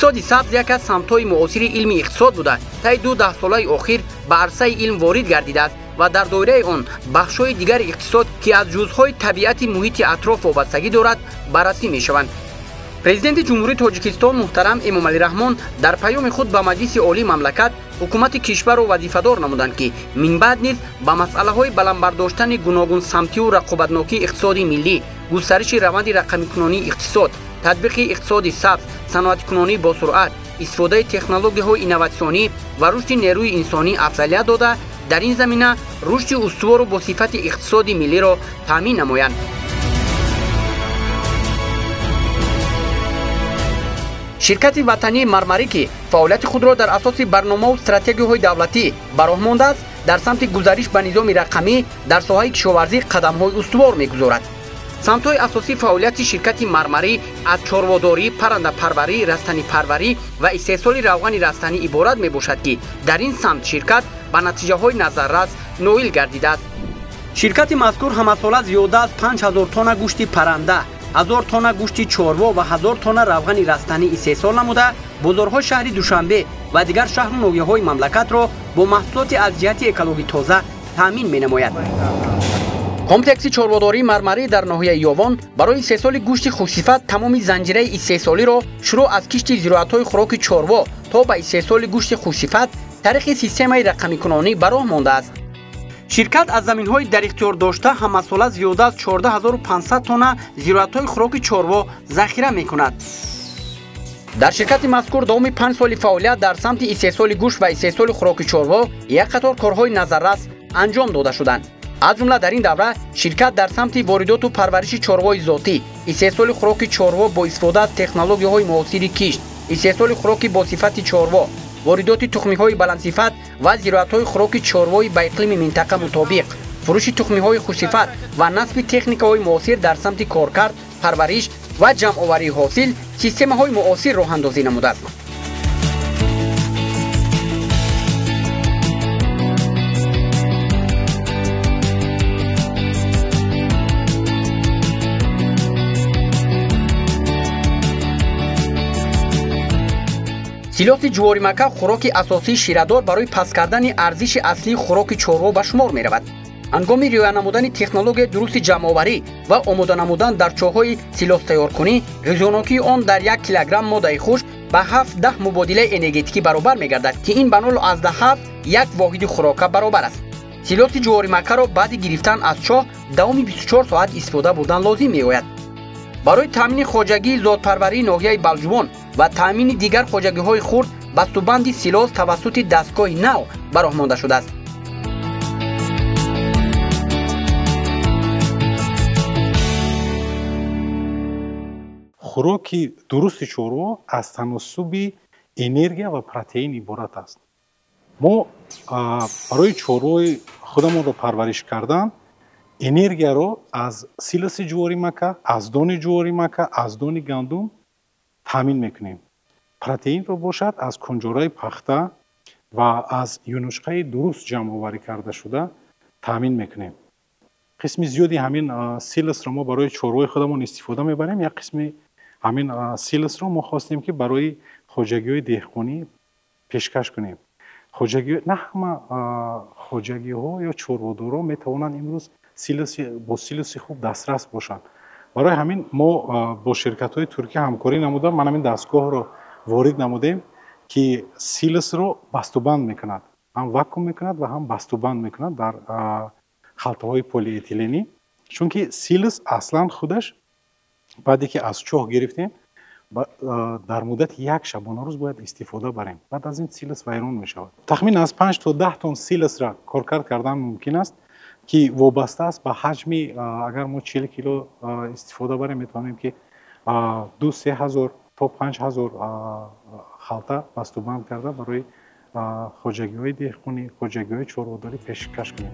Иқтисоди сабз яке аз самтҳои муосири илми иқтисод буда, таи ду даҳсолаи охир ба арсаи илм ворид гардидааст ва дар доираи он бахшҳои дигари иқтисод, ки аз ҷузъҳои табиати муҳити атроф вобастагӣ дорад, баррасӣ мешаванд. Президенти Ҷумҳурии Тоҷикистон муҳтарам Эмомалӣ Раҳмон дар паёми худ ба Маҷлиси Олии мамлакат ҳукумати кишварро вазифадор намуданд, ки минбаъд низ ба масъалаҳои баландбардоштани гуногунсамтиву рақобатнокии иқтисоди миллӣ, густариши раванди рақамикунонии иқтисод, татбиқи иқтисоди сабз, саноаткунонӣ босуръат, истифодаи технологияҳои инноватсионӣ ва рушди нерӯи инсонӣ афзалият дода, дар ин замина рушди устувору бо сифати иқтисоди миллиро таъмин намоянд. Ширкати ватании Мармарӣ, ки фаъолияти худро дар асоси барномаву стратегияҳои давлатӣ ба роҳ мондааст, дар самти гузариш ба низоми рақамӣ дар соҳаи кишоварзӣ қадамҳои устувор мегузорад. Самтҳои асосии фаъолияти ширкати Мармарӣ аз чорводорӣ, паррандапарварӣ, растанипарварӣ ва истеҳсоли равғани растанӣ иборат мебошад, ки дар ин самт ширкат ба натиҷаҳои назаррас ноил гардидааст. Ширкати мазкур ҳамасола зиёда аз 5000 тонна гӯшти парранда, 1000 тонна гӯшти чорво ва 1000 тонна равғани растанӣ истеҳсол намуда, бозорҳои шаҳри Душанбе ва дигар шаҳру ноҳияҳои мамлакатро бо маҳсулоти аз ҷиҳати экологӣ тоза таъмин менамояд. Комплекси чорводории Мармарӣ дар ноҳияи Ёвон барои истеҳсоли гӯшти хушсифат тамоми занҷираи истеҳсолиро шурӯъ аз кишти зироатҳои хӯроки чорво то ба истеҳсоли гӯшти хушсифат тариқи системаи рақамикунонӣ ба роҳ мондааст. Ширкат аз заминҳои дар ихтиёр дошта ҳамасола зиёда аз 14500 тонна зироатҳои хӯроки чорво захира мекунад. Дар ширкати мазкур давоми 5 соли фаъолият дар самти истеҳсоли гӯшт ва истеҳсоли хӯроки чорво як қатор корҳои назаррас анҷом дода шуданд. Аз ҷумла дар ин давра ширкат дар самти воридоту парвариши чорвои зотӣ, истеҳсоли хӯроки чорво бо истифода аз технологияҳои муосири кишт, истеҳсоли хӯроки бо сифати чорво, воридоти тухмиҳои баландсифат ва зироатҳои хӯроки чорвои ба иқлими минтақа мутобиқ, фурӯши тухмиҳои хушсифат ва насби техникаҳои муосир дар самти коркард, парвариш ва ҷамъоварии ҳосил системаҳои муосир роҳандозӣ намудааст. Силоси ҷуворимакка хӯроки асосии ширадор барои паст кардани арзиши аслии хӯроки чорво ба шумор меравад. Ҳангоми риоя намудани технологияи дурусти ҷамъоварӣ ва омода намудан дар чоҳҳои силостайёркунӣ, ғизонокии он дар 1 килограмм моддаи хушк ба 7-10 мубодилаи энергетикӣ баробар мегардад, ки ин ба 0,7 як воҳиди хӯрока баробар аст. Силоси ҷуворимаккаро баъди гирифтан аз чоҳ давоми 24 соат истифода бурдан лозим меояд. Барои таъмини хоҷагии зодпарварии ноҳияи Балҷувон ва таъмини дигар хоҷагиҳои хурд бастубанди силос тавассути дастгоҳи нав ба роҳ монда шудааст. Хӯроки дурусти чорво аз таносуби энергия ва протеин иборат аст. Мо барои чорвои худамонро парвариш кардан энергияро аз силоси ҷуворимакка, аз дони ҷуворимакка, аз дони гандум таъмин мекунем. Протеинро бошад аз кунҷораи пахта ва аз юнучқаи дуруст ҷамъоварӣ карда шуда таъмин мекунем. Қисми зиёди ҳамин силосро мо барои чорвои худамон истифода мебарем. Як қисми ҳамин силосро мо хостем, ки барои хоҷагиҳои деҳқонӣ пешкаш кунем. На ҳама хоҷагиҳо ё чорводорҳо метавонанд имрӯз бо силоси хуб дастрас бошанд. Барои ҳамин мо бо ширкатҳои туркия ҳамкорӣ намуда, ман ҳамин дастгоҳро ворид намудем, ки силосро бастубанд мекунад, ҳам вакуум мекунад ва ҳам бастубанд мекунад дар халтаҳои полиэтиленӣ. Чунки силос аслан худаш баъде ки аз чоҳ гирифтем, дар муддати як шабонарӯз бояд истифода барем. Баъд аз ин силос вайрон мешавад. Тахмин аз 5 то 10 тонн силосро коркард кардан мумкин аст, ки вобаста аст ба ҳаҷми. Агар мо 40 кило истифода барем, метавонем ки 2-3 ҳазор то 5 ҳазор халта бастубанд карда барои хоҷагиҳои деҳқонӣ, хоҷагиҳои чорводорӣ пешкаш кунем.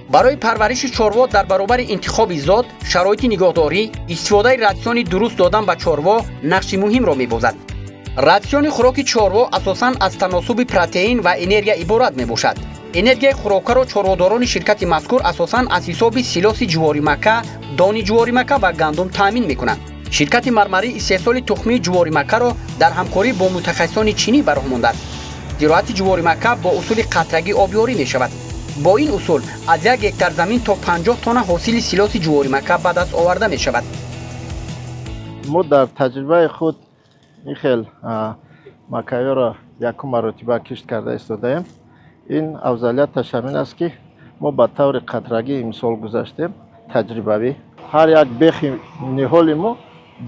Барои парвариши чорво дар баробари интихоби зот, шароити нигоҳдорӣ, истифодаи ратсиони дуруст додан ба чорво нақши муҳимро мебозад. Ратсиони хӯроки чорво асосан аз таносуби протеин ва энергия иборат мебошад. Энергияи хӯрокаро чорводорони ширкати мазкур асосан аз ҳисоби силоси ҷуворимакка, дони ҷуворимакка ва гандум таъмин мекунанд. Ширкати Мармарӣ истеҳсоли тухмии ҷуворимаккаро дар ҳамкорӣ бо мутахассисони чинӣ ба роҳ мондааст. Зироати ҷуворимакка бо усули қатрагӣ обёрӣ мешавад. Бо ин усул аз як гектар замин то 50 тонна ҳосили силоси ҷуворимакка ба даст оварда мешавад. Мо дар таҷрибаи худ ин хел маккаёро якум маротиба кишт карда истодаем. Ин афзалияташ ҳамин аст, ки мо ба таври қатрагӣ имсол гузаштем, таҷрибавӣ. Ҳар як бехи ниҳоли мо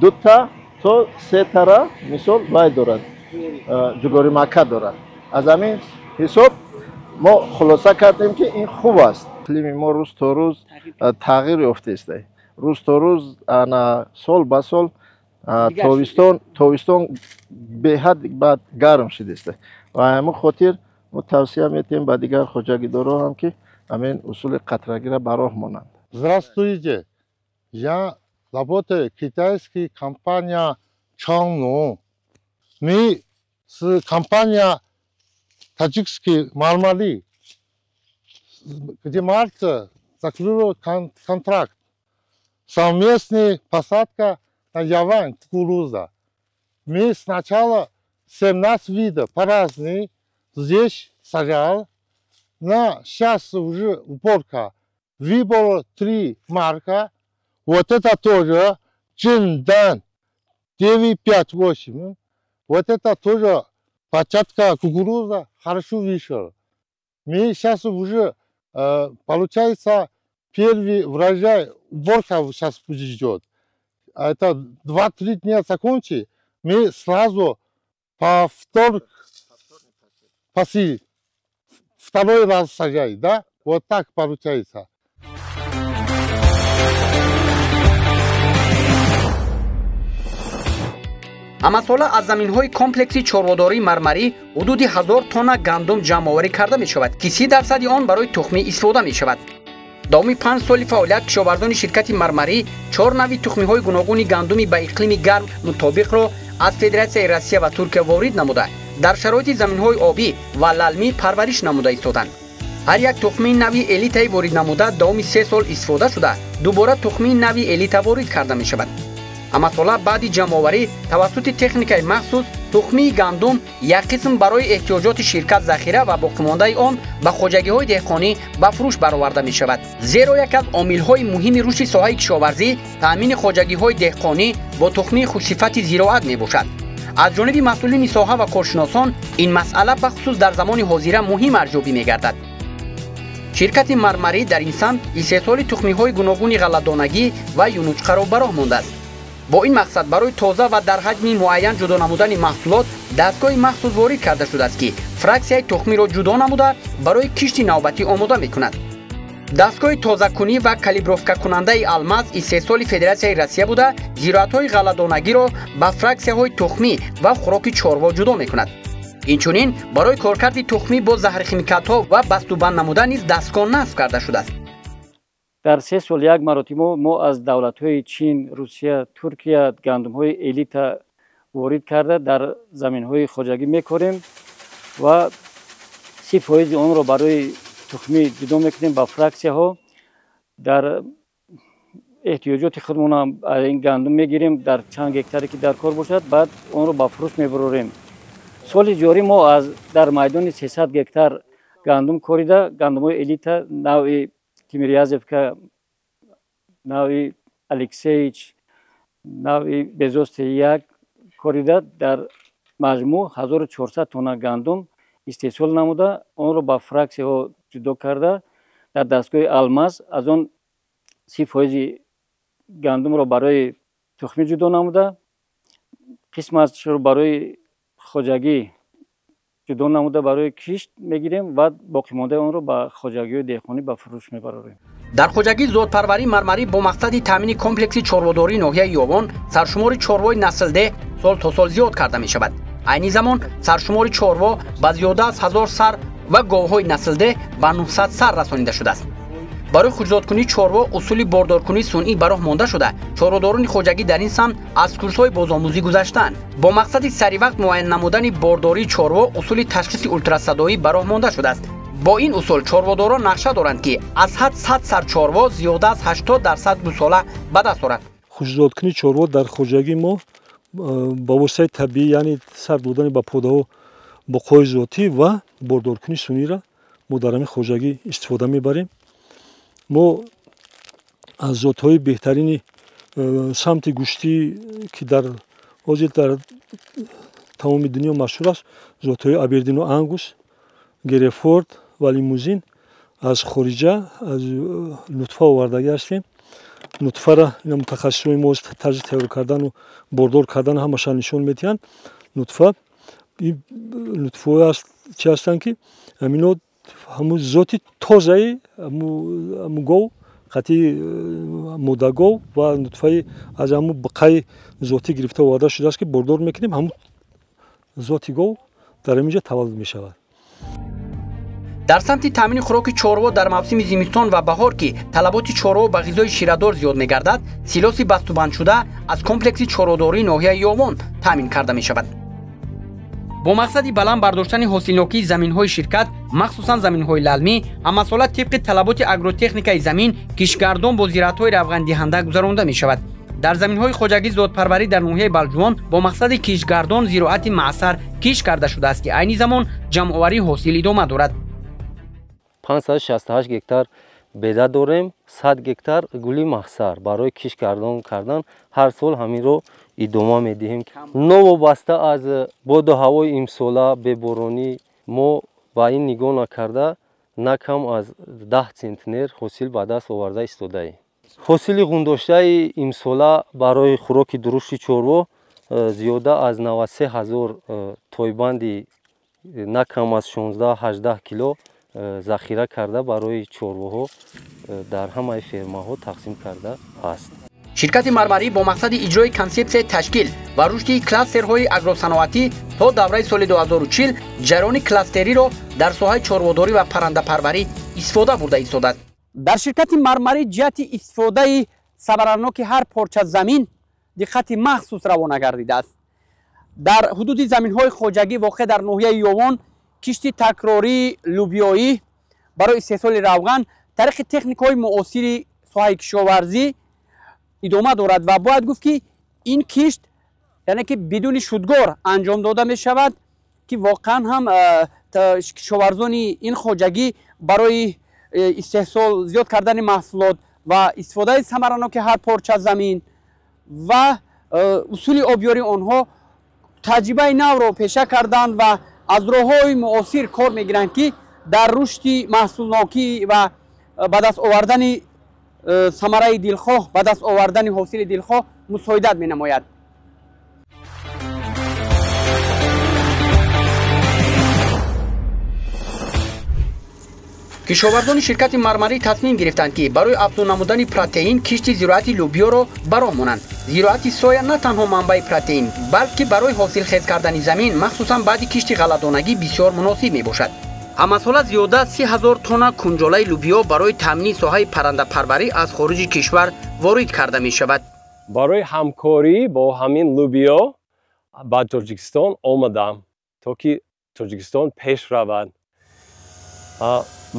дута то се тара мисол вай дорад, ҷуворимакка дорад. Аз ҳамин ҳисоб мо хулоса кардем, ки ин хуб аст. Иқлими мо рӯз то рӯз тағйир ёфтааст. Рӯз то рӯз, сол ба сол тобистон беҳад бад гарм шудааст. Ва ҳамин хотир мо тавсия метиҳем ба дигар хоҷагидорон ҳам, ки ҳамин усули қатрагиро ба роҳ монанд. Здравствуйте, я работаю в китайской компания Чанлун. Мы с компания таджикский Мармари, где марта заключил контракт. Совместная посадка на Яван кукуруза. Мы сначала 17 видов по-разному здесь сажал. Но сейчас уже уборка. Выбор 3 марка. Вот это тоже Джиндан 958. Вот это тоже початка кукуруза хорошо вышел. Мы сейчас уже, получается, первый урожай, уборка сейчас идет. Это 2-3 дня закончим, мы сразу повтор посеять. Второй раз сажать, да? Вот так получается. Ҳамасола аз заминҳои комплекси чорводории Мармарӣ ҳудуди 1000 тонна гандум ҷамъоварӣ карда мешавад, ки 30% он барои тухмӣ истифода мешавад. Давоми 5 соли фаъолият кишоварзони ширкати Мармарӣ 4 нави тухмиҳои гуногуни гандуми ба иқлими гарм мутобиқро аз Федератсияи Россия ва Туркия ворид намуда, дар шароити заминҳои обӣ ва лалмӣ парвариш намуда истоданд. Ҳар як тухмии нави элитаи вориднамуда давоми 3 сол истифода шуда, дубора тухмии нави элита ворид карда мешавад. Ҳамасола баъди ҷамъоварӣ тавассути техникаи махсус тухмии гандум як қисм барои эҳтиёҷоти ширкат захира ва боқимондаи он ба хоҷагиҳои деҳқонӣ ба фурӯш бароварда мешавад. Зеро яке аз омилҳои муҳими рушди соҳаи кишоварзӣ таъмини хоҷагиҳои деҳқонӣ бо тухмии хушсифати зироат мебошад. Аз ҷониби масъулини соҳа ва коршиносон ин масъала бахусус дар замони ҳозира муҳим арзёбӣ мегардад. Ширкати Мармарӣ дар ин самт истеҳсоли тухмиҳои гуногуни ғалладонагӣ ва юнучқаро ба роҳ мондааст. Бо ин мақсад барои тоза ва дар ҳаҷми муайян ҷудо намудани маҳсулот дастгоҳи махсус ворид карда шудааст, ки фраксияи тухмиро ҷудо намуда барои кишти навбатӣ омода мекунад. Дастгоҳи тозакунӣ ва калибровкакунандаи алмаз истеҳсоли Федератсияи Россия буда, зироатҳои ғалладонагиро ба фраксияҳои тухмӣ ва хӯроки чорво ҷудо мекунад. Инчунин барои коркарди тухмӣ бо заҳрхимикатҳо ва бастубанд намуда низ дастгоҳ насб карда шудааст. Дар 3 сол як маротиба мо аз давлатҳои Чин, Русия, Туркия гандумҳои элита ворид карда дар заминҳои хоҷагӣ мекорем ва 30% онро барои тухмӣ ҷудо мекунем ба фраксияҳо. Дар эҳтиёҷоти худмон ин гандум мегирем дар чанд гектаре ки дар кор бошад, баъд онро ба фурӯш мебарорем. Соли ҷорӣ мо дар майдони 300 гектар гандум корида, гандумҳои элита навъи Тимирязевка, навъи Алексеич, навъи Безосте 1 корида дар маҷмӯъ 1400 тонна гандум истеҳсол намуда, онро ба фраксияҳо ҷудо карда дар дастгоҳи алмаз аз он 30% гандумро барои тухмӣ ҷудо намуда, қисмашро барои хоҷагӣ ҷудо намуда барои кишт мегирем ва боқимондаи онро ба хоҷагиҳои деҳқонӣ ба фурӯш мебарорем. Дар хоҷагии зодпарварии Мармарӣ бо мақсади таъмини комплекси чорводории ноҳияи Ёвон саршумори чорвои наслдеҳ сол то сол зиёд карда мешавад. Айни замон саршумори чорво ба зиёда аз 1000 сар ва говҳои наслдеҳ ба 900 сар расонида шудааст. Барои хушзодкунии чорво усули бордоркунии сунъӣ ба роҳ монда шуда, чорводорони хоҷагӣ дар ин самт аз курсҳои бозомӯзӣ гузаштаанд. Бо мақсади саривақт муайян намудани бордории чорво усули ташхиси ултрасадоӣ ба роҳ монда шудааст. Бо ин усул чорводорон нақша доранд, ки аз ҳад 100 сар чорво зиёда аз 80% гусола ба даст оранд. Хушзодкунии чорво дар хоҷагии мо ба воситаи табиӣ, яъне сар додани ба подаҳо буқҳои зотӣ ва бордоркунии сунъиро мо дар ҳамин хоҷагӣ истифода мебарем. Мо аз зотҳои беҳтарини самти гӯштӣ, ки дар ҳозир дар тамоми дунё машҳур аст, зотҳои Абердину Ангус, Герефорд ва Лимузин аз хориҷа аз нутфа овардагӣ ҳастем. Нутфара ина мутахассисони мо тарзи тайёр кардану бордор кардан ҳамаша нишон медиҳанд. Нутфа нутфаҳое чи ҳастанд, ки ҳамино ҳамун зоти тозаи ҳамун гов, қатъи модагов ва нутфаи аз ҳамун буққаи зотӣ гирифта оварда шудааст, ки бордор мекунем, ҳамун зоти гов дар ҳамин ҷо таваллуд мешавад. Дар самти таъмини хӯроки чорво дар мавсими зимистон ва баҳор, ки талаботи чорво ба ғизои ширадор зиёд мегардад, силоси бастубандшуда аз комплекси чорводории ноҳияи Ёвон таъмин карда мешавад. Бо мақсади баланд бардоштани ҳосилнокии заминҳои ширкат, махсусан заминҳои лалмӣ, ҳамасола тибқи талаботи агротехникаи замин киштгардон бо зираатҳои равғандиҳанда гузаронда мешавад. Дар заминҳои хоҷагии зодпарварӣ дар ноҳияи Балҷувон бо мақсади киштгардон зироати маъсар кишт карда шудааст, ки айни замон ҷамъоварии ҳосил идома дорад. 568 гектар беда дорем, 100 гектар гули маҳсар барои киштгардон кардан ҳар сол ҳаминро идома медиҳем. Новобаста аз боду ҳавои имсола беборонӣ мо ба ин нигоҳ накарда на кам аз 10 центнер ҳосил ба даст оварда истодаем. Ҳосили ғундоштаи имсола барои хӯроки дурушти чорво зиёда аз 93 ҳазор тойбанди на кам аз 16-18 кило захира карда барои чорвоҳо дар ҳамаи фермаҳо тақсим карда аст. Ширкати Мармарӣ бо мақсади иҷрои консепсияи ташкил ва рушди кластерҳои агросаноатӣ то давраи соли 2040 ҷараёни кластериро дар соҳаи чорводорӣ ва паррандапарварӣ истифода бурда истодааст. Дар ширкати Мармарӣ ҷиҳати истифодаи самараноки ҳар порча замин диққати махсус равона гардидааст. Дар ҳудуди заминҳои хоҷагӣ воқеъ дар ноҳияи Ёвон кишти такрории лӯбиёӣ барои истеҳсоли равған тариқи техникаҳои муосири соҳаи кишоварзӣ идома дорад ва бояд гуфт, ки ин кишт яъне ки бидуни шудгор анҷом дода мешавад, ки воқеан ҳам кишоварзони ин хоҷагӣ барои истеҳсол зиёд кардани маҳсулот ва истифодаи самараноки ҳар порча замин ва усули обёрии онҳо таҷрибаи навро пеша карданд ва аз роҳҳои муосир кор мегиранд, ки дар рушди маҳсулнокӣ ва ба даст овардани самараи дилхоҳ, ба даст овардани ҳосили дилхоҳ мусоидат менамояд. Кишоварзони ширкати Мармарӣ тасмим гирифтанд, ки барои афзун намудани протеин кишти зироати лӯбиёро ба роҳ монанд. Зироати соя на танҳо манбаи протеин, балки барои ҳосилхез кардани замин, махсусан баъди кишти ғалладонагӣ бисёр муносиб мебошад. Ҳамасола зиёда 30 ҳазор тонна кунҷолаи лӯбиё барои таъмини соҳаи паррандапарварӣ аз хориҷи кишвар ворид карда мешавад. Барои ҳамкорӣ бо ҳамин лӯбиё ба Тоҷикистон омадам, то ки Тоҷикистон пеш равад.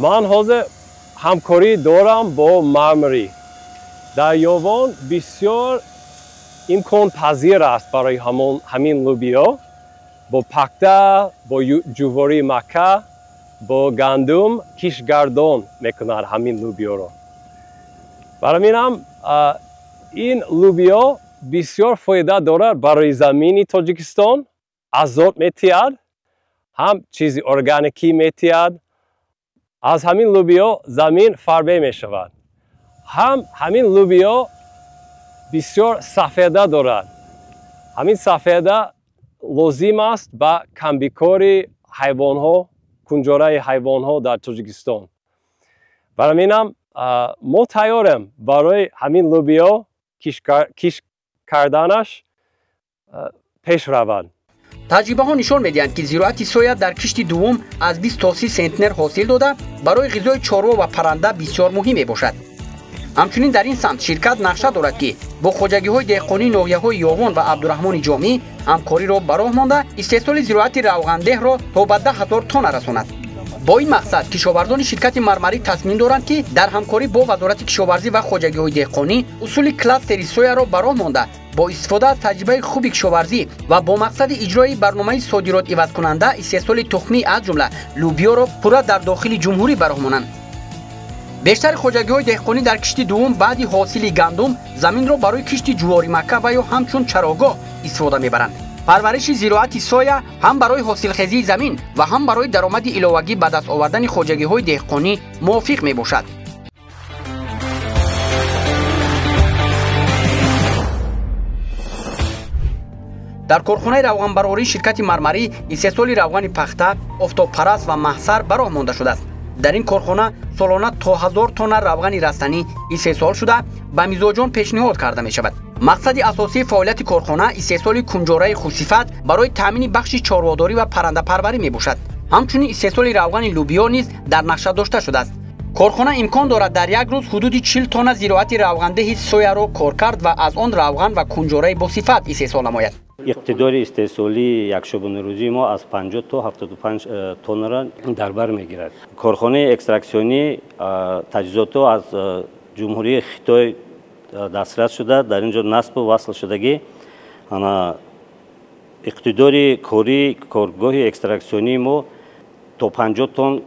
Ман ҳозир ҳамкорӣ дорам бо Мармарӣ. Дар Ёвон бисёр имконпазир аст барои ҳамин лӯбиё бо пахта, бо ҷувории макка, бо гандум киштгардон мекунад ҳамин лӯбиёро. Барои ҳамин ин лӯбиё бисёр фоида дорад барои замини Тоҷикистон, азот метиҳад, ҳам чизи органикӣ метиҳад. Аз ҳамин лӯбиё замин фарбе мешавад. Ҳам ҳамин лӯбиё бисёр сафеда дорад. Ҳамин сафеда лозим аст ба камбикори ҳайвонҳо, кунҷораи ҳайвонҳо дар Тоҷикистон. Барои ҳамин ҳам мо тайёрем барои ҳамин лӯбиё кишт карданаш пеш равад. Таҷрибаҳо нишон медиҳанд, ки зироати соя дар кишти дуввум аз 20 то 30 центнер ҳосил дода, барои ғизои чорво ва парранда бисёр муҳим мебошад. Ҳамчунин дар ин самт ширкат нақша дорад, ки бо хоҷагиҳои деҳқонии ноҳияҳои Ёвон ва Абдураҳмони Ҷомӣ ҳамкориро ба роҳ монда, истеҳсоли зироати равғандеҳро то ба 10 ҳазор тонна расонад. Бо ин мақсад кишоварзони ширкати Мармарит тасмим доранд, ки дар ҳамкорӣ бо Вазорати кишоварзӣ ва хоҷагиҳои деҳқонӣ усули кластери сояро ба роҳ монда, бо истифода аз таҷрибаи хуби кишоварзӣ ва бо мақсади иҷрои барномаи содирот ивазкунанда истеҳсоли тухмӣ, аз ҷумла лӯбиёро пурра дар дохили ҷумҳурӣ ба роҳ монанд. Бештари хоҷагиҳои деҳқонӣ дар кишти дуввум баъди ҳосили гандум заминро барои кишти ҷуворимакка ва ё ҳамчун чарогоҳ истифода мебаранд. Парвариши зироати соя ҳам барои ҳосилхезии замин ва ҳам барои даромади иловагӣ ба даст овардани хоҷагиҳои деҳқонӣ мувофиқ мебошад. Дар корхонаи равғанбарории ширкати Мармарӣ истеҳсоли равғани пахта, офтобпараст ва маҳсар ба роҳ монда шудааст. Дар ин корхона солона то 1000 тонна равғани растанӣ истеҳсол шуда, ба мизоҷон пешниҳод карда мешавад. Мақсади асосии фаъолияти корхона истеҳсоли кунҷораи хушсифат барои таъмини бахши чорводорӣ ва паррандапарварӣ мебошад. Ҳамчунин истеҳсоли равғани лӯбиё низ дар нақша дошта шудааст. Корхона имкон дорад дар як рӯз ҳудуди 40 тонна зироати равғандеҳи сояро коркард ва аз он равған ва кунҷораи босифат истеҳсол намояд. Иқтидори истеҳсолии якшабонарӯзии мо аз 50 то 75 тоннаро дар бар мегирад. Корхонаи экстраксионӣ таҷҳизотҳо аз Ҷумҳурии Хитой дастрас шуда, дар ин ҷо насбу васл шудагӣ. Иқтидори кории коргоҳи экстраксионии мо то 50 тонн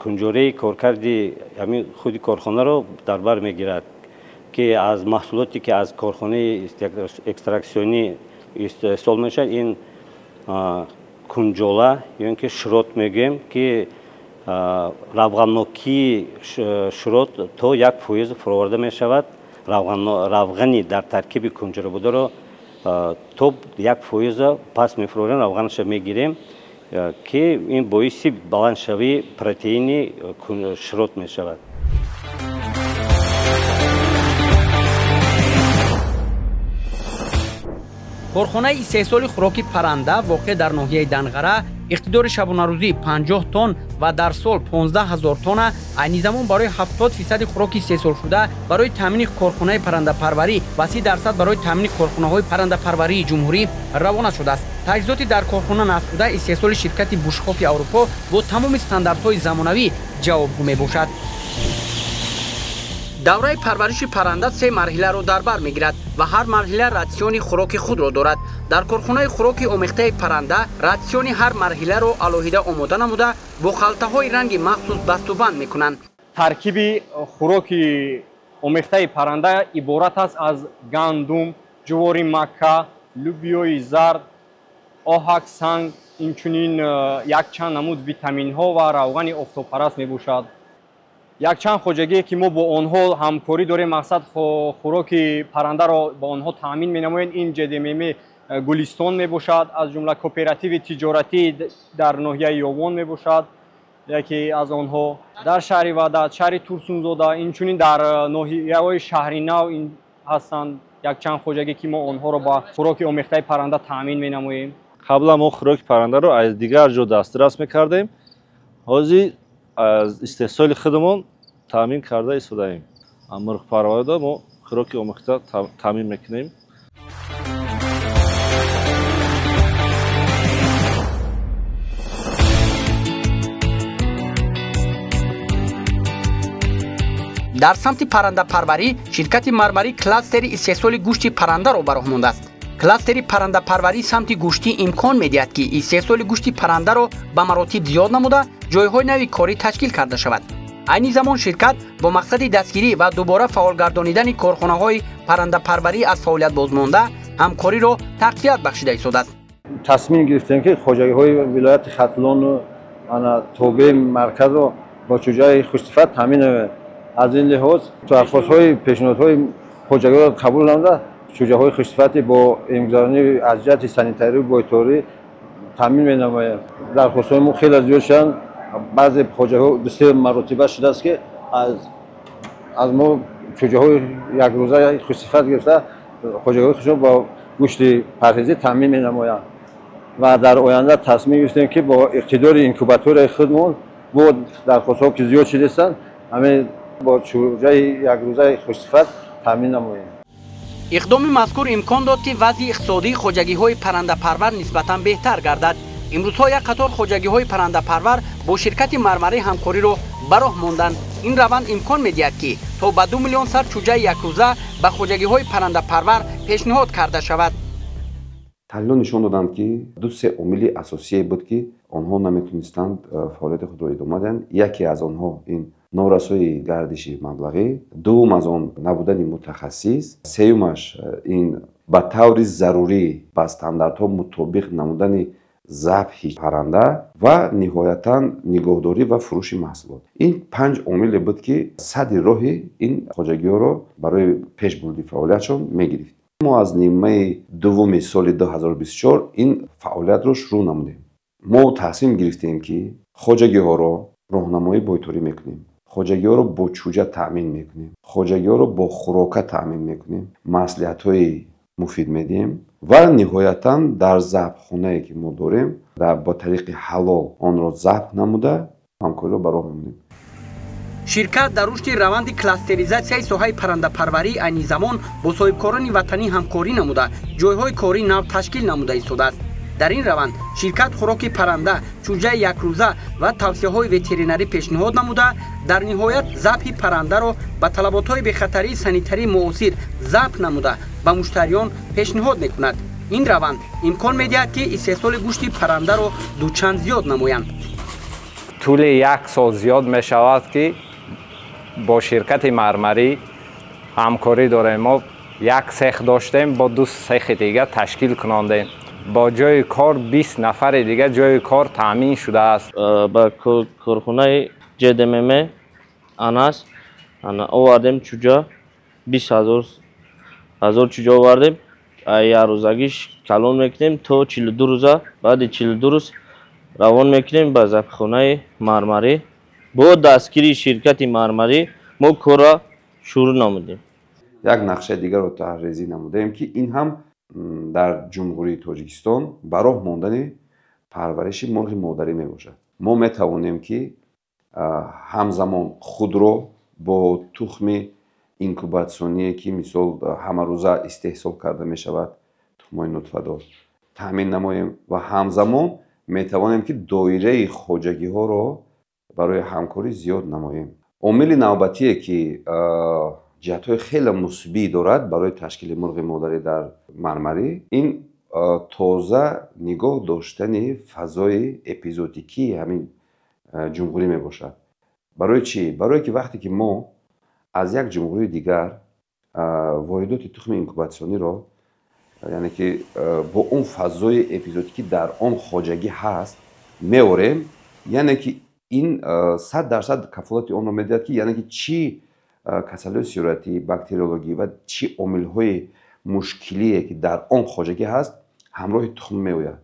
кунҷораи коркарди ҳамин худи корхонаро дар бар мегирад, ки аз маҳсулоте ки аз корхонаи экстраксионӣ истеҳсол мешавад, ин кунҷола ё ин ки широт мегӯем, ки равғаннокии широт то 1% фуроварда мешавад. Равғани дар таркиби кунҷора бударо то 1% пас мефурорем, равғанашро мегирем, ки ин боиси баландшавии протеини широт мешавад. Корхонаи истеҳсоли хӯроки парранда воқеъ дар ноҳияи Данғара иқтидори шабонарӯзӣ 50 тонн ва дар сол 15 000 тонна айни замон барои 70% хӯроки истеҳсолшуда барои таъмини корхонаи паррандапарварӣ ва 30% барои таъмини корхонаҳои паррандапарварии ҷумҳурӣ равона шудааст. Таҷҳизоти дар корхона насбшуда истеҳсоли ширкати Бушхофи Аврупо бо тамоми стандартҳои замонавӣ ҷавобгӯ мебошад. Давраи парвариши парранда 3 марҳиларо дар бар мегирад ва ҳар марҳила ратсиони хӯроки худро дорад. Дар корхонаи хӯроки омехтаи парранда ратсиони ҳар марҳиларо алоҳида омода намуда, бо халтаҳои ранги махсус бастубанд мекунанд. Таркиби хӯроки омехтаи парранда иборат аст аз гандум, ҷувори макка, лӯбиёи зард, оҳак, санг, инчунин якчанд намуд витаминҳо ва равғани офтобпараст мебошад. Якчанд хоҷагие ки мо бо онҳо ҳамкорӣ дорем, мақсад хӯроки паррандаро ба онҳо таъмин менамоем. Ин ҷдмм Гулистон мебошад, аз ҷумла кооперативи тиҷоратӣ дар ноҳияи Ёвон мебошад, яке аз онҳо дар шаҳри Ваҳдат, шаҳри Турсунзода, инчунин дар ноҳияҳои шаҳри Нав ҳастанд якчанд хоҷагӣ ки мо онҳоро ба хӯроки омехтаи парранда таъмин менамоем. Қаблан мо хӯроки паррандаро аз дигар ҷо дастрас мекардем, ҳозир аз истеҳсоли худамон таъмин карда истодаем. Мурғпарварда мо хӯроки омехта таъмин мекунем. Дар самти паррандапарварӣ ширкати Мармарӣ кластери истеҳсоли гӯшти паррандаро ба роҳ мондааст. Кластери паррандапарварӣ самти гӯштӣ имкон медиҳад, ки истеҳсоли гӯшти паррандаро ба маротиб зиёд намуда, ҷойҳои нави корӣ ташкил карда шавад. Айни замон ширкат бо мақсади дастгирӣ ва дубора фаъолгардонидани корхонаҳои паррандапарварӣ аз фаъолият бозмонда ҳамкориро тақвият бахшида истодааст. Тасмим гирифтем, ки хоҷагиҳои вилояти Хатлону тобеи марказро бо чӯҷаи хушсифат таъмин намоем. Аз ин лиҳоз дархостҳои пешниҳодҳои хоҷагиҳоро қабул намуда, чӯҷаҳои хушсифати бо имгузаронӣ аз ҷиҳати санитарию бойторӣ таъмин менамоем. Дархостҳои мо хеле зиёд шуданд. Баъзе хоҷагиҳо 2-3 маротиба шудааст, ки аз мо чӯҷаҳои якрӯза хушсифат гирифта, хоҷагиҳои худшон бо гӯшти парҳезӣ таъмин менамоянд. Ва дар оянда тасмим гирифтем, ки бо иқтидори инкубаторияи худмон бо дархостҳо ки зиёд шудастанд, ҳамин бо чӯҷаи якрӯзаи хушсифат таъмин намоем. Иқдоми мазкур имкон дод, ки вазъи иқтисодии хоҷагиҳои паррандапарвар нисбатан беҳтар гардад. Имрӯзҳо як қатор хоҷагиҳои паррандапарвар бо ширкати Мармарӣ ҳамкориро ба роҳ монданд. Ин раванд имкон медиҳад, ки то ба 2 миллион сар чӯҷаи якрӯза ба хоҷагиҳои паррандапарвар пешниҳод карда шавад. Таҳлилҳо нишон доданд, ки ду-се омили асосие буд, ки онҳо наметонистанд фаъолияти худро идома диҳанд. Яке аз онҳо ин норасоии гардиши маблағӣ, дуввум аз он набудани мутахассис, сеюмаш ин ба таври зарурӣ ба стандартҳо мутобиқ намудани забҳи парранда ва ниҳоятан нигоҳдорӣ ва фурӯши маҳсулот. Ин 5 омиле буд, ки садди роҳи ин хоҷагиҳоро барои пешбурди фаъолиятшон мегирифт. Мо аз нимаи дуввуми соли 2024 ин фаъолиятро шурӯъ намудем. Мо тасмим гирифтем, ки хоҷагиҳоро роҳнамоӣ бойторӣ мекунем, хоҷагиҳоро бо чӯҷа таъмин мекунем, хоҷагиҳоро бо хӯрока таъмин мекунем, маслиҳатҳои муфид медиҳем ва ниҳоятан дар забҳхонае, ки мо дорем, бо тариқи ҳалол онро забҳ намуда ҳамкориро ба роҳ мемонем. Ширкат дар рушди раванди кластеризатсияи соҳаи паррандапарварӣ айни замон бо соҳибкорони ватанӣ ҳамкорӣ намуда, ҷойҳои кории нав ташкил намуда истодааст. Дар ин раванд ширкат хӯроки парранда, чӯҷаи якрӯза ва тавсияҳои ветеринарӣ пешниҳод намуда, дар ниҳоят забҳи паррандаро ба талаботҳои бехатарии санитарии муосир забҳ намуда ба муштариён пешниҳод мекунад. Ин раванд имкон медиҳад, ки истеҳсоли гӯшти паррандаро дучанд зиёд намоянд. Тӯли як сол зиёд мешавад, ки бо ширкати Мармарӣ ҳамкорӣ дорем. Мо як сех доштем, бо 2 сехи дига ташкил кунондем. Бо ҷои кор 20 нафари дига ҷои кор таъмин шудааст. Ба корхонаи ҷдмм Анас овардем чӯҷа, 20 ҳазор чӯҷа овардем. Як рӯзагиш калон мекунем то 42 рӯза. Баъди 42 рӯз равон мекунем ба забҳхонаи Мармарӣ. Бо дастгирии ширкати Мармарӣ мо корро шурӯъ намудем. Як нақшаи дигарро таҳризӣ намудаем, ки ин ҳам дар Ҷумҳурии Тоҷикистон ба роҳ мондани парвариши мурғи модарӣ мебошад. Мо метавонем, ки ҳамзамон худро бо тухми инкубатсионие, ки мисол ҳамарӯза истеҳсол карда мешавад, тухмҳои нутфадор таъмин намоем ва ҳамзамон метавонем, ки доираи хоҷагиҳоро барои ҳамкорӣ зиёд намоем. Омили навбатие, ки ҷиҳатҳои хеле мусбӣ дорад барои ташкили мурғи модарӣ дар Мармарӣ, ин тоза нигоҳ доштани фазои эпизоотикии ҳамин ҷумҳурӣ мебошад. Барои чӣ? Барое ки вақте ки мо аз як ҷумҳурии дигар воридоти тухми инкубатсиониро, яъне ки бо он фазои эпизоотикӣ дар он хоҷагӣ ҳаст меорем, яъне ки ин 100% кафолати онро медиҳад, ки яъне ки чӣ касалиҳои сироятӣ, бактериологӣ ва чӣ омилҳои мушкилие, ки дар он хоҷагӣ ҳаст, ҳамроҳи тухм меояд.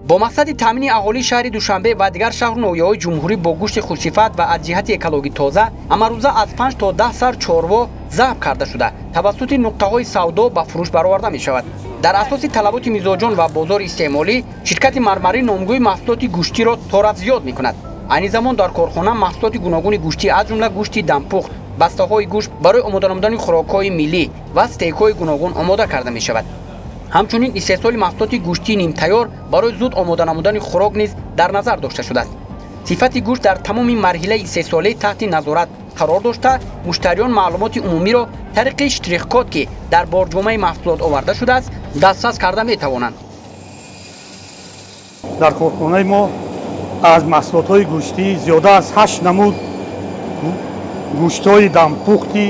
Бо мақсади таъмини аҳолии шаҳри Душанбе ва дигар шаҳру ноҳияҳои ҷумҳурӣ бо гӯшти хушсифат ва аз ҷиҳати экологӣ тоза, ҳамарӯза аз 5 то 10 сар чорво забҳ карда шуда, тавассути нуқтаҳои савдо ба фурӯш бароварда мешавад. Дар асоси талаботи мизоҷон ва бозори истеъмолӣ, ширкати Мармарӣ номгӯи маҳсулоти гӯштиро торафт зиёд мекунад. Айни замон дар корхона маҳсулоти гуногуни гӯштӣ, аз ҷумла гӯшти дампухт, бастаҳои гӯшт барои омода намудани хӯрокҳои миллӣ ва стейкҳои гуногун омода карда мешавад. Ҳамчунин истеҳсоли маҳсулоти гӯштии нимтайёр барои зуд омода намудани хӯрок низ дар назар дошта шудааст. Сифати гӯшт дар тамоми марҳилаи истеҳсолӣ таҳти назорат қарор дошта, муштариён маълумоти умумиро тариқи штрих-код, ки дар борҷомаи маҳсулот оварда шудааст, дастрас карда метавонанд. Дар корхонаи мо аз маҳсулотҳои гӯштӣ зиёда аз 8 намуд гӯштҳои дампухти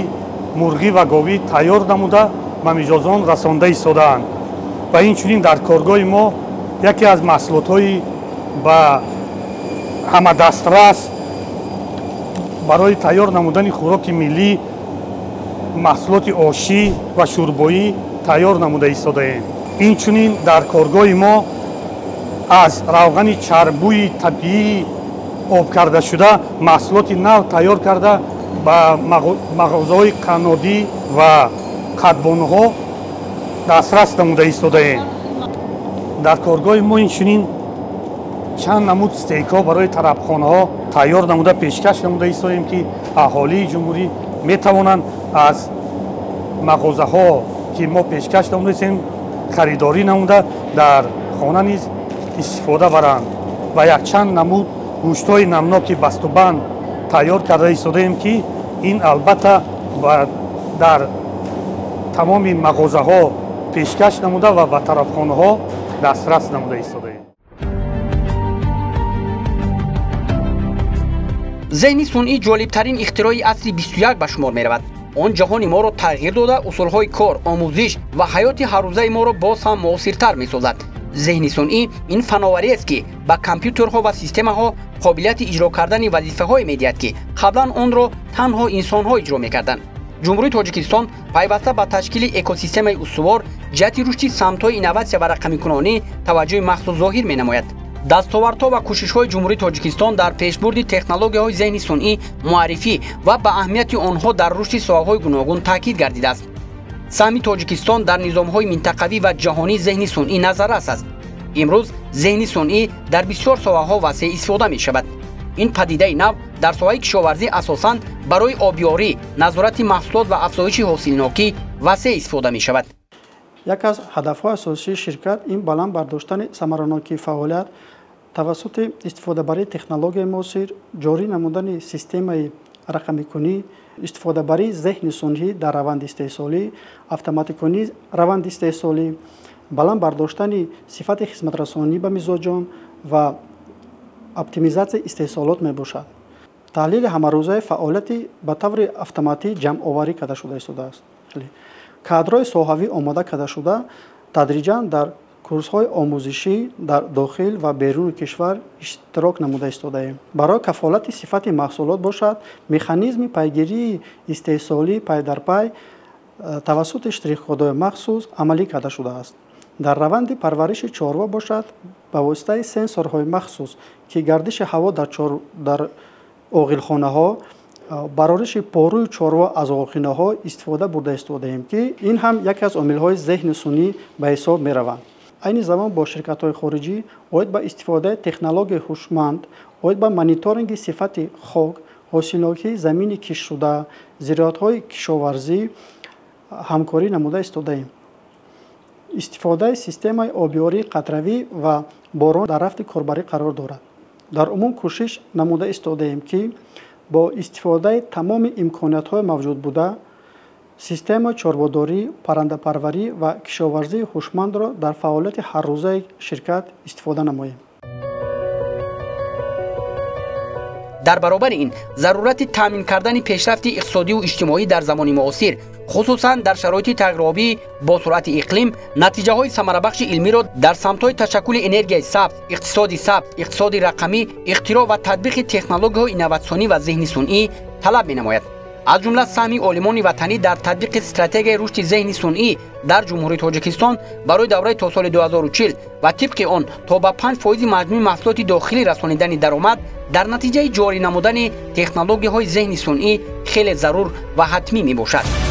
мурғӣ ва говӣ тайёр намуда ба миҷозон расонда истодаанд. Ва инчунин дар коргоҳи мо яке аз маҳсулотҳои ба ҳамадастрас барои тайёр намудани хӯроки миллӣ, маҳсулоти ошӣ ва шӯрбоӣ тайёр намуда истодаем. Инчунин дар коргоҳи мо аз равғани чарбӯи табиӣ об кардашуда маҳсулоти нав тайёр карда ба мағозаҳои қаннодӣ ва қадбонҳо дастрас намуда истодаем. Дар коргоҳи мо инчунин чанд намуд стейкҳо барои тарабхонаҳо тайёр намуда пешкаш намуда истодаем, ки аҳолии ҷумҳурӣ метавонанд аз мағозаҳо ки мо пешкаш намудаистем харидорӣ намуда дар хона низ истифода баранд ва якчанд намуд гӯштҳои намноки бастубанд тайёр карда истодаем, ки ин албатта дар тамоми мағозаҳо пешкаш намуда ва ба тарафхонаҳо дастрас намуда истодаем. Зеҳни сунъӣ ҷолибтарин ихтирои асри 21 ба шумор меравад. Он ҷаҳони моро тағйир дода, усулҳои кор, омӯзиш ва ҳаёти ҳаррӯзаи моро боз ҳам муосиртар месозад. Зеҳни сунъӣ ин фановариест, ки ба компютерҳо ва системаҳо қобилияти иҷро кардани вазифаҳое медиҳад, ки қаблан онро танҳо инсонҳо иҷро мекарданд. Ҷумҳурии Тоҷикистон пайваста ба ташкили экосистемаи устувор ҷиҳати рушди самтҳои инноватсия ва рақамикунонӣ таваҷҷӯҳи махсус зоҳир менамояд. Дастовардҳо ва кӯшишҳои Ҷумҳурии Тоҷикистон дар пешбурди технологияҳои зеҳни сунъӣ муаррифӣ ва ба аҳамияти онҳо дар рушди соҳаҳои гуногун таъкид гардидааст. Саҳми Тоҷикистон дар низомҳои минтақавӣ ва ҷаҳонии зеҳни сунъӣ назаррас аст. Имрӯз зеҳни сунъӣ дар бисёр соҳаҳо васеъ истифода мешавад. Ин падидаи нав дар соҳаи кишоварзӣ асосан барои обёрӣ, назорати маҳсулот ва афзоиши ҳосилнокӣ васеъ истифода мешавад. Яке аз ҳадафҳои асосии ширкат ин баланд бардоштани самаранокии фаъолият тавассути истифодабарии технологияи муосир, ҷорӣ намудани системаи рақамикунӣ, истифодабарии зеҳни сунъӣ дар раванди истеҳсолӣ, автоматикунии раванди истеҳсолӣ, баланд бардоштани сифати хизматрасонӣ ба мизоҷон ва оптимизатсияи истеҳсолот мебошад. Таҳлили ҳамарӯзаи фаъолияти ба таври автоматӣ ҷамъоварӣ карда шуда истодааст. Кадрҳои соҳавӣ омода карда шуда тадриҷан дар курсҳои омӯзишӣ дар дохил ва беруни кишвар иштирок намуда истодаем. Барои кафолати сифати маҳсулот бошад, механизми пайгирии истеҳсолӣ пай дар пай тавассути штрихкодҳои махсус амалӣ карда шудааст. Дар раванди парвариши чорво бошад, ба воситаи сенсорҳои махсус, ки гардиши ҳаво дар оғилхонаҳо, барориши порӯи чорво аз оғилхонаҳо истифода бурда истодаем, ки ин ҳам яке аз омилҳои зеҳни сунъӣ ба ҳисоб мераванд. Айни замон бо ширкатҳои хориҷӣ оид ба истифодаи технологияи ҳушманд, оид ба мониторинги сифати хок, ҳосилнокии замини киштшуда, зироатҳои кишоварзӣ ҳамкорӣ намуда истодаем. Истифодаи системаи обёрии қатравӣ ва борон дар рафти корбарӣ қарор дорад. Дар умум кӯшиш намуда истодаем, ки бо истифодаи тамоми имкониятҳои мавҷуд буда системаи чорводорӣ, паррандапарварӣ ва кишоварзии ҳушмандро дар фаъолияти ҳаррӯзаи ширкат истифода намоем. Дар баробари ин зарурати таъмин кардани пешрафти иқтисодиву иҷтимоӣ дар замони муосир, хусусан дар шароити тағйиробӣ бо суръати иқлим, натиҷаҳои самарабахши илмиро дар самтҳои ташаккули энергияи сабз, иқтисоди сабз, иқтисоди рақамӣ, ихтироъ ва татбиқи технологияҳои инноватсионӣ ва зеҳни сунъӣ талаб менамояд. Аз ҷумла саҳми олимони ватанӣ дар татбиқи стратегияи рушди зеҳни сунъӣ дар Ҷумҳурии Тоҷикистон барои давраи то соли 2040 ва тибқи он то ба 5% маҷмӯи маҳсулоти дохилӣ расонидани даромад дар натиҷаи ҷорӣ намудани технологияҳои зеҳни сунъӣ хеле зарур ва ҳатмӣ мебошад.